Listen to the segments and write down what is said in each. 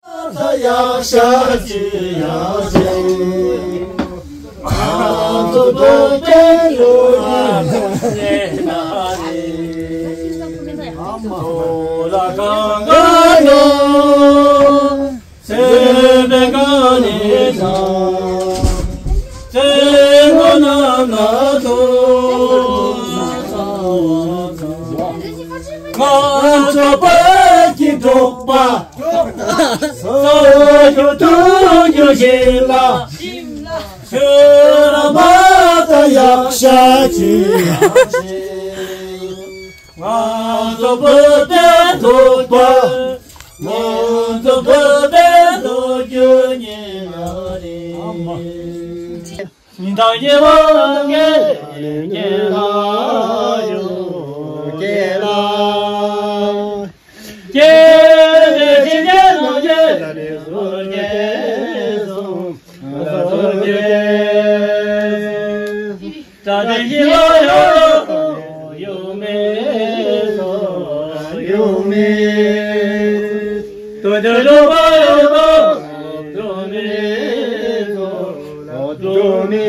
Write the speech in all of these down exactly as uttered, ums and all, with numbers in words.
ཡག་ཤ་ཅི་ཡག་ཅིང་། ང་ཚོ་བོད་པའི་ལོ་རྒྱུས་ན་རེ། ཨོ་ལ་གང་ག་ནོ། སེ་བེ་ག་ནི་ན། སེ་ངོ་ན་ན་ཐོ། ང་ཚོ་བོད་ཀྱི་འབྲོག་པ། སོ་ཡོ་ཏུ་ཡོ་ཞིམ་ལ། ཤོ་ར་མ་ད་ཡག་ཤ་ཅི་ཡག་ཅི། ང་ཚོ་བོད་པའི་འབྲོག་པ། ང་ཚོ་བོད་པའི་ལོ་རྒྱུས་ཉེ་ལ་རེ། ཉིན་དང་ཉེ་བ་ངེ་ཉེ་ལ་ཡོད་ཀྱེ་ལ། ཀྱེ་ནེ་ཅི་ཉེ་ལོ་ཉེ་ལ་རེ་སོ་ཉེ་སོ་སོ་ཉེ། ད་དེ་ཞི་ལོ་ཡོ་ཡོ་མེ་སོ་ཡོ་མེ། དོ་དོ་དོ་བ་ཡོ་དོ་དོ་མེ་སོ་དོ་མེ།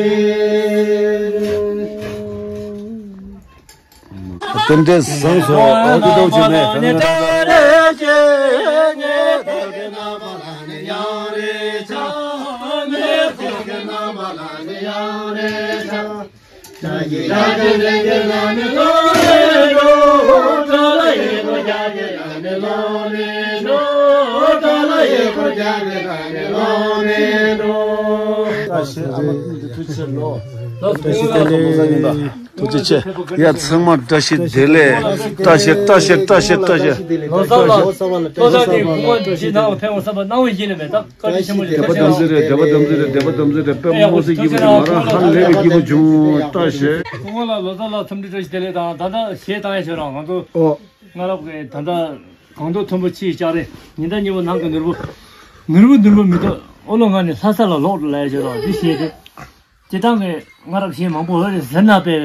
རྟེན་འབྲེལ་བཟང་སོང་། ཨོ་ཏི་ཏོག་ཅིག་མེད། ཐུགས་རྗེ་ཆེ། ཡ་ཚང་མ་བཀྲ་ཤིས་བདེ་ལེགས། བཀྲ་ཤིས་བཀྲ་ཤིས་བཀྲ་ཤིས་བཀྲ་ཤིས་བཀྲ་ཤིས། ལོ་གསར་ལ་ལྟོ་ཚང་དེ་གུང་པ་འགྲོ་ཞིག་ནང་ཕེབས་འོང་བསམ་པ་སྣང་བ་ཡིན་ནི་མེད། ད་བཀའ་དྲིན་ཆེན་པོ་རེད། བདེ་པོ་དམ་ཚིག་རེད། བདེ་པོ་དམ་ཚིག་རེད། བདེ་པོ་དམ་ཚིག་རེད། དཔེ་མ་སྲིད་སྐྱིད་པོ་བྱུང་། ང་རང་ཧ་ལས་པའི་སྐྱིད་པོ་བྱུང་། བཀྲ་ཤིས། སྐུ་ངོ་ལ་ལོ་གསར་ལ་འཚམས་འདྲི་བཀྲ་ཤིས་བདེ་ལེགས་དང་། ད་ལྟ་གཞས་བཏང་ཡ་ཞོར་རང་ང་ཚོ་ཨོ། སྔ་རབས་ཀྱི་ད་ལྟ་གངས་རྡོ་མཐོན་པོ་ཆེའི་ལྕགས་རི། ཉི་ཟླ་ཉི་མ་ནང་གི་ནོར་བུ། ནོར་བུ་ནོར་བུ་མི་ཐོག་ཨོ་ལོ་ང་ནི་ལྷ་ས་ལ་ལོག་འགྲོ་ལ་ཡ་ཞོར་རང་འདི་བཞེས་ཏེ། སྤྱིར་བཏང་གི་སྔ་རབས་གཞས་མང་པོ་ཡོད་རེད་ཟེར་ན་དཔེ་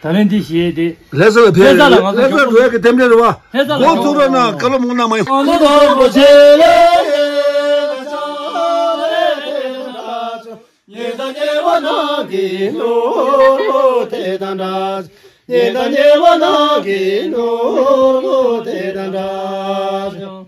ད་ལན་འདི་བཞེས་ཏེ། ལྷ་ས་ལ་ཕེབས། ལྷ་ས་ལ་ང་ཚོ་ལྷ་ས་འགྲོ་ཡག་གི་རྟེན་འབྲེལ་རེད་བ། ལྷ་ས་ལ་གོ་ཐུག་ར་ན་བཀའ་སློབ་མང་ན་མ་ཡིན། ཨ་ནི་ལོ་རྒྱུས་ཆེ་ལེ། ཉི་ཟླ་ཉེ་བ་ནང་གི་ནོར་བུ་དེ་དང་འདྲ། ཉི་ཟླ་ཉེ་བ་ནང་གི་ནོར་བུ་དེ་དང་འདྲ།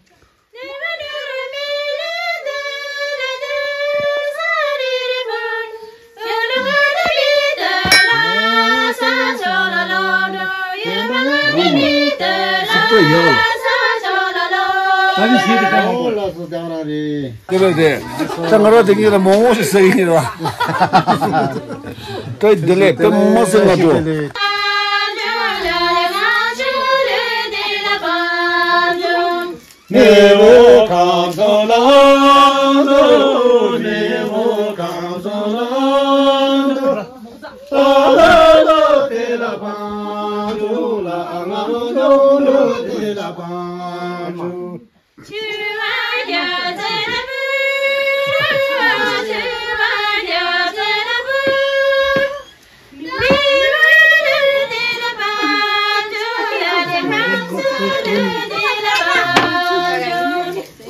ད་ནི་ཞེས་དེ་ཀ་མང་པོ། ལགས་སོ། རྒྱང་ར་རེད། དེ་བས་དེ། ད་ང་རང་དེ་གཉིས་ལ་མང་མང་ཞིག་ཟེར་གྱི་ཡིན་ར། ད་དེ་ལས་དཔེ་མ་སྲིད་ང་འགྲོ།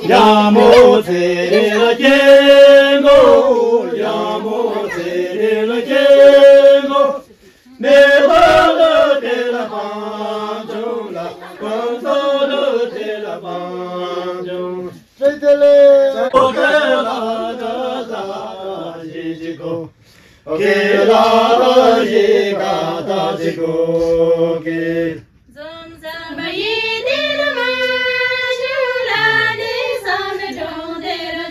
ཡ་མོ་ཚེ་རིང་ལ་སྐྱེ་དགོས། ཡ་མོ་ཚེ་རིང་ལ་སྐྱེ་དགོས། མེ་ཏོག་ལ་དེ་ལ་པང་ཆུང་ལ། པང་ས་ལ་དེ་ལ་པང་ཆུང་། ཏྲེ་ཏེ་ལེ། ཨོ་ཁེ་ལ་ད་ད་ཞི་ཅི་གོ། ཨོ་ཁེ་ལ་ད་ཞི་ག་ད་ཅི་གོ་ཁེ། འཛོམས་བཟང་པ་ཡི་དེ་རུ་མ་ཞུ་ལ་ནི་བསམ་པའི་སྒྲུང་དེ་རུ་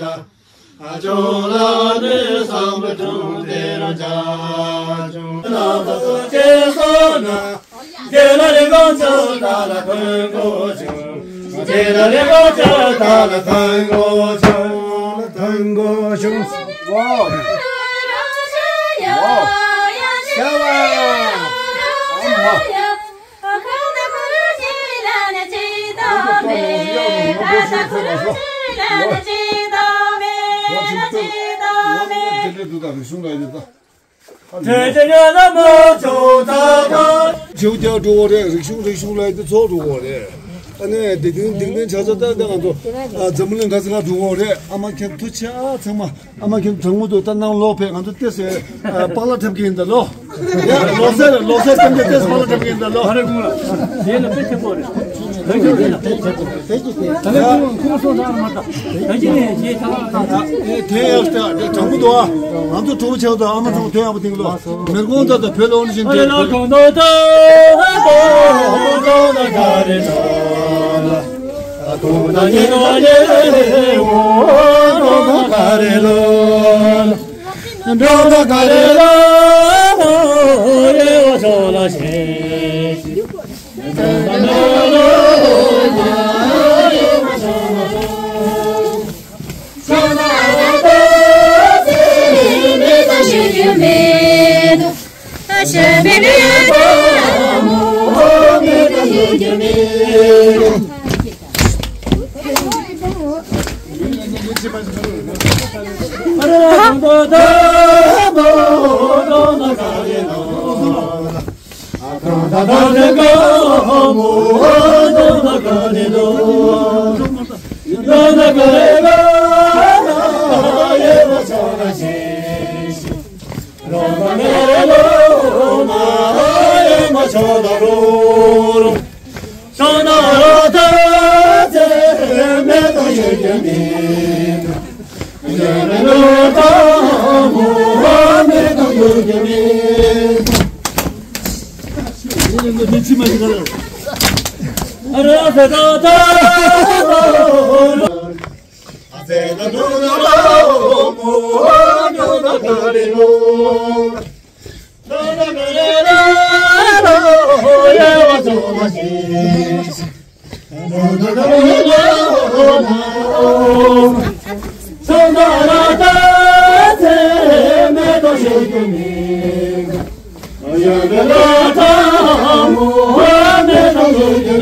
བྱ། ལ་ནི་བསམ་པ་དྲུང་དེ་རང་བྱ་བྱུང་། ན་ད་སོ་ཅེ་སོ་ན། དེ་ལ་རི་གོང་ཚོ་ད་ལ་ཐོན་གོ་བྱུང་། དེ་ལ་རི་གོང་ཚོ་ད་ལ་ཐོན་གོ་བྱུང་། ཐོན་གོ་བྱུང་། ཝའོ། ཝའོ། ཤ་བ། ཨ་མ། ཐོན་ཏེ་ཉོ་ན་མོ་ཚོ་ད་ད། བྱེའུ་རྒྱག་འགྲོ་བ་རེད། རིག་གཞུང་རིག་གཞུང་ལ་དེ་ཚོགས་འགྲོ་བ་རེད། ཨ་ནི་འདི་དུས་འདི་ནས་ཆ་ཚ་ད་ད་ང་ཚོ་ཨ་འཛམ་བུ་གླིང་ག་ས་ག་འགྲོ་བ་རེད། ཨ་མ་ཁྱེད་ཐུགས་ཆེ་ཨ་ཚང་མ། ཨ་མ་ཁྱེད་དྲང་མོ་འདུག་ད་ནང་ལོག་ཕེབས། ང་ཚོ་ཏེ་སེ་ཨ་སྤང་ལ་འཁྲབ་ཀྱི་ཡིན་ད་ལོ། ཡ་ལོ་སེ་ལོ་སེ་སེམས་ཀྱི་ཏེ་སེ་སྤང་ལ་འཁྲབ་ཀྱི་ཡིན་ད་ལོ། ཧ་རེ་ཀུང་ལ་དེ་ལ་དཔེ་ཆེན་པོ་རེད། ད་ལེ་ཁོང་ཁོང་སོང་ཙང་མ་ད་ད་ཅི་ནས་ཞེས་ཐང་ལ་ད་ད། དེ་ཡག་ད་དེ་དྲང་པོ་འདུག་ཨ་ང་ཚོ་གྲོགས་པོ་ཆེ་བ་དང་ཨ་མ་ཚོ་དོན་ཡག་པོ་དེང་ལོ་མེར་གོང་ད་ད་བོད་ལོ་ནི་བཞིན་དེ། ཨ་ལ་གང་ད་ད་ད་ད་ད་ག་རེ་ད་ད་གང་ད་ཉེ་ནོ་ཉེ་འོ་ད་ག་རེ་ལོ་ད་ད་ག་རེ་ལོ་ཡེ་བ་ཆོ་ལ་ཤེས། གང་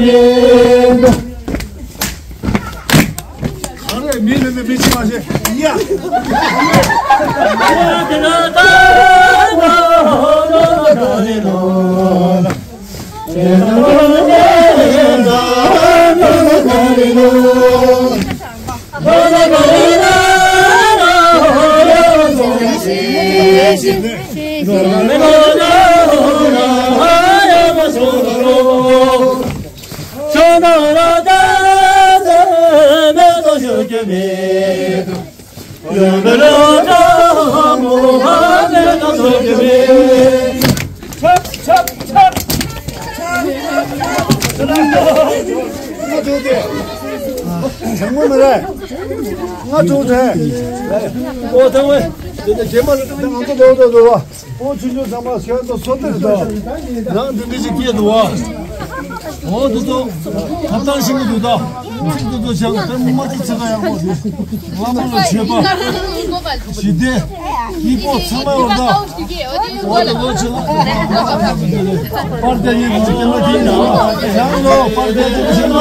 རེད། མི་ནི་ནི་མི་ཆི་མ་ཤེས་ཡ། ང་ཚོ་དེ། ཨོ་ཐང་བས། དེ་ནས་རྗེས་མ་ལ་ང་ཚོ་དེ་འོ་དེ་འོ། ཨོ་ཆུང་ཆུང་ཚང་མ་ཁྱེད་ཚོ་སོ་ཏེར་དང་། ནང་དེ་འདྲ་ཞིག་སྐྱེས་འདུག་བ། ཨོ་དེ་ཚོ་ཐབ་ཐང་ཤིང་གི་འདུག་ད། ཚིག་དེ་ཚོ་བྱས་པ་དེ་མ་ཚིག་ཚིག་ག་ཡག་པོ་འདུག་བླ་མ་ལ་མཆོད་པ། ཞི་བདེ། སྐྱིད་པོ་ཚང་མ་ཡོང་ད། ཨོ་དེ་ཚོ་ཆེ་ལ། པར་དེ་ཡིན་གོང་སྐྱེས་མ་དེ་ཡིན་ན། ཡང་ལོ་པར་དེ་ཚོ་ཆེ་ལ།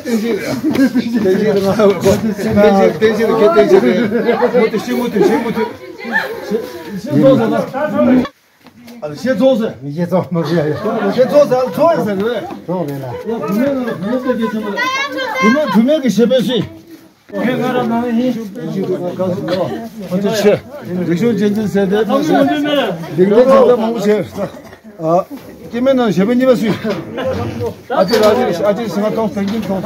བསྟན་འཛིན་རེད། བསྟན་འཛིན་རེད། ང་བསྟན་འཛིན། བསྟན་འཛིན་རེད། ཁྱེད་བསྟན་འཛིན་རེད། མུ་མཐུད་བཤད། མུ་མཐུད་བཤད། མུ་མཐུད། བཤད་རྫོགས་ཟེར་ན། ཨ། བཤད་རྫོགས་ཟེར། མི་བཤད་རྫོགས་མ་རེད་ཡ། བཤད་རྫོགས་ཟེར། རྫོགས་ཡ་ཟེར་རེད། རྫོགས་རེད་ལ། ཡ། བུད་མེད་ནང་བུད་མེད་སྐད་ཆ་ཆེན་པོ་རེད། བུད་མེད་བུད་མེད་ཀྱི་ཞབས་པད་སུས། ངས་ང་རང་ནང་ཡིན། ཁོ་ཚོ་ཆེ། རིག་གཞུང་གཅེས་འཛིན་ཟེར་ཏེ། ལྡིང་ལྡིང་ཚ་ཚ་མང་པོ་བྱས། ཨ། སྐྱེ་དམན་ནང་ཞབས་པད་གཉིས་པ་སུས། ཨ་ཅེ། ཨ་ཅེ། ཨ་ཅེ་ཞིག་ང་ཐོངས། ཐང་ཀིན་ཐོངས།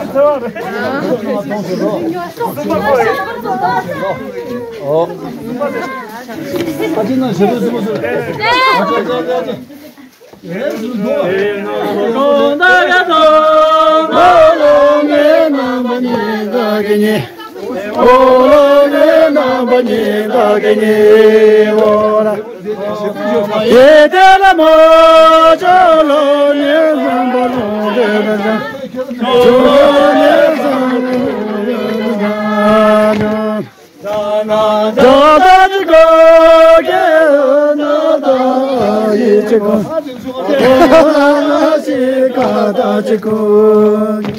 ཨོ། ཨ་ཅེ་ནང་ཞབས་པད་གསུམ་པ་སུས། ཨ་ཅེ། ཨ་ཅེ། ཨ་ཅེ།